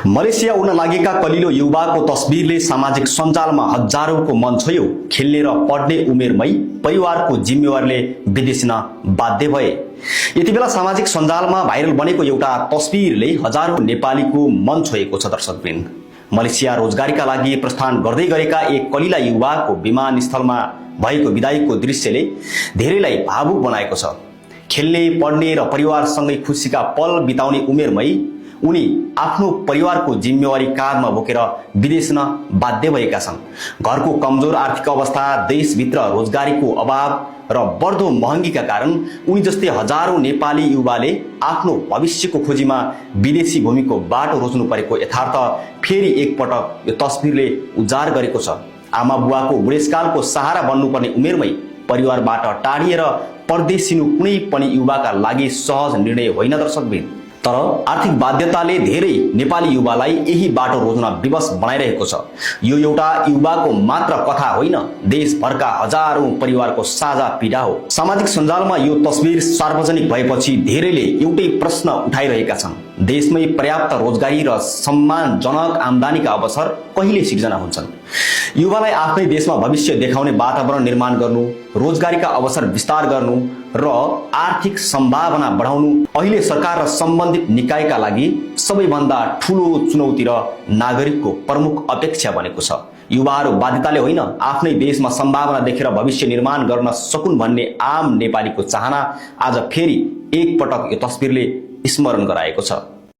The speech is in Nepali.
मलेसिया उड्न लागेका कलिलो युवाको तस्बिरले सामाजिक सञ्जालमा हजारौंको मन छोयो। खेल्ने र पढ्ने उमेरमै परिवारको जिम्मेवारीले विदेशिन बाध्य भए। यति बेला सामाजिक सञ्जालमा भाइरल बनेको एउटा तस्बिरले हजारौं नेपालीको मन छोएको छ। दर्शकवृन्द, मलेसिया रोजगारीका लागि प्रस्थान गर्दै गरेका एक कलिला युवाको विमानस्थलमा भएको विदाईको दृश्यले धेरैलाई भावुक बनाएको छ। खेल्ने, पढ्ने र परिवारसँगै खुसीका पल बिताउने उमेरमै उनी आफ्नो परिवारको जिम्मेवारी काँधमा बोकेर विदेशिन बाध्य भएका छन्। घरको कमजोर आर्थिक अवस्था, देशभित्र रोजगारीको अभाव र बढ्दो महँगीका कारण उनी जस्तै हजारौं नेपाली युवाले आफ्नो भविष्यको खोजीमा विदेशी भूमिको बाटो रोज्नु परेको यथार्थ फेरि एकपटक यो तस्बिरले उजागर गरेको छ। आमा बुवाको बुढेसकालको सहारा बन्नुपर्ने उमेरमै परिवारबाट टाढिएर परदेशिनु कुनै पनि युवाका लागि सहज निर्णय होइन। दर्शकवृन्द, तर आर्थिक बाध्यताले धेरै नेपाली युवालाई यही बाटो रोज्न विवश बनाइरहेको छ। यो एउटा युवाको मात्र कथा होइन, देशभरका हजारौं परिवारको साझा पीडा हो। सामाजिक सञ्जालमा यो तस्बिर सार्वजनिक भएपछि धेरैले एउटै प्रश्न उठाइरहेका छन्। देशमै पर्याप्त रोजगारी र सम्मानजनक आम्दानीका अवसर कहिले सिर्जना हुन्छन्? युवालाई आफ्नै देशमा भविष्य देखाउने वातावरण निर्माण गर्नु, रोजगारीका अवसर विस्तार गर्नु र आर्थिक सम्भावना बढाउनु अहिले सरकार र सम्बन्धित निकायका लागि सबैभन्दा ठूलो चुनौती र नागरिकको प्रमुख अपेक्षा बनेको छ। युवाहरू बाध्यताले होइन, आफ्नै देशमा सम्भावना देखेर भविष्य निर्माण गर्न सकुन् भन्ने आम नेपालीको चाहना आज फेरि एकपटक यो तस्बिरले स्मरण गराएको छ।